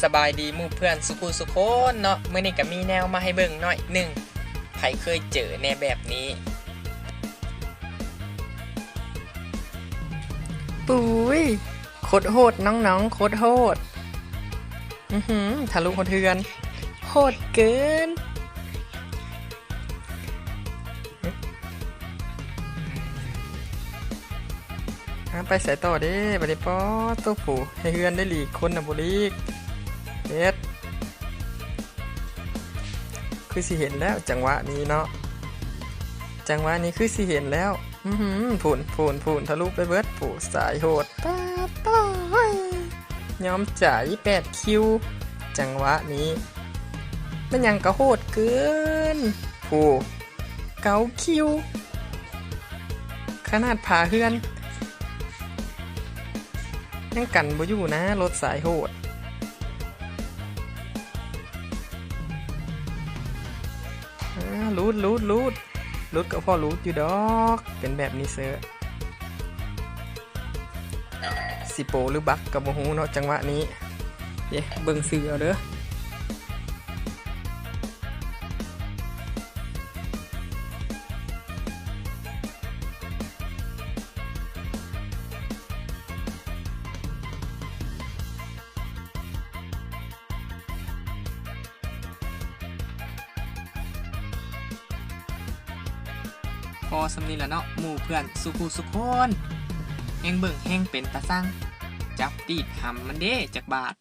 ສະບາຍດີໝູ່ເພື່ອນສຸຄູ່ສຸຄົນເນາະ, ມື້ນີ້ກະມີແນວມາໃຫ້ເບິ່ງໜ້ອຍໜຶ່ງ. ໃຜເຄີຍເຈີແດ່ແບບນີ້? ປຸ້ຍ ໂຄດໂຫດນ້ອງໆ ໂຄດໂຫດ. ອືຫື ທະລຸຮອດເຮືອນ ໂຫດເກີນ. ຫາ ໄປໃສຕໍ່ເດ້ບາດນີ້? ປາດໂທ້ ໃຫ້ເຮືອນໄດ້ຫຼີກ ຄົນນະບໍ່ຫຼີກ. ເຮັດ ຄືຊິເຫັນແລ້ວ ຈັງຫວະນີ້ເນາະ, ຈັງຫວະນີ້ຄືຊິເຫັນແລ້ວ. ອືຫື ພຸ້ນ ພຸ້ນ ພຸ້ນ ທະລຸໄປເບິດ. ຜູ້ສາຍໂຫດ ປາດໂທ້ ຍອມໃຈ ແປດຄິວ. ຈັງຫວະນີ້ ແມ່ນຫຍັງກະໂຫດເກີນ. ຜູ້ ເກົ້າຄິວ. ຂະໜາດຝາເຮືອນຍັງກັນບໍ່ຢູ່ນະ ລົດສາຍໂຫດ. ອ່າ ຫຼຸດ ຫຼຸດ ຫຼຸດ ຫຼຸດກະພໍຫຼຸດຢູ່ດອກ ເປັນແບບນີ້ເຊີ. ຊິໂປຫຼືບັກກະບໍ່ຮູ້ເນາະ ຈັງຫວະນີ້. ເອີ ເບິ່ງຊື່ເອົາເດີ. ພໍສ່ຳນີ້ລະເນາະ ໝູ່ເພື່ອນສຸຄູ່ສຸຄົນ, ແຮງເບິ່ງແຮງເປັນຕາຊັງ. ຈັບຕີດຫຳມັນເດ້ຈັກບາດ.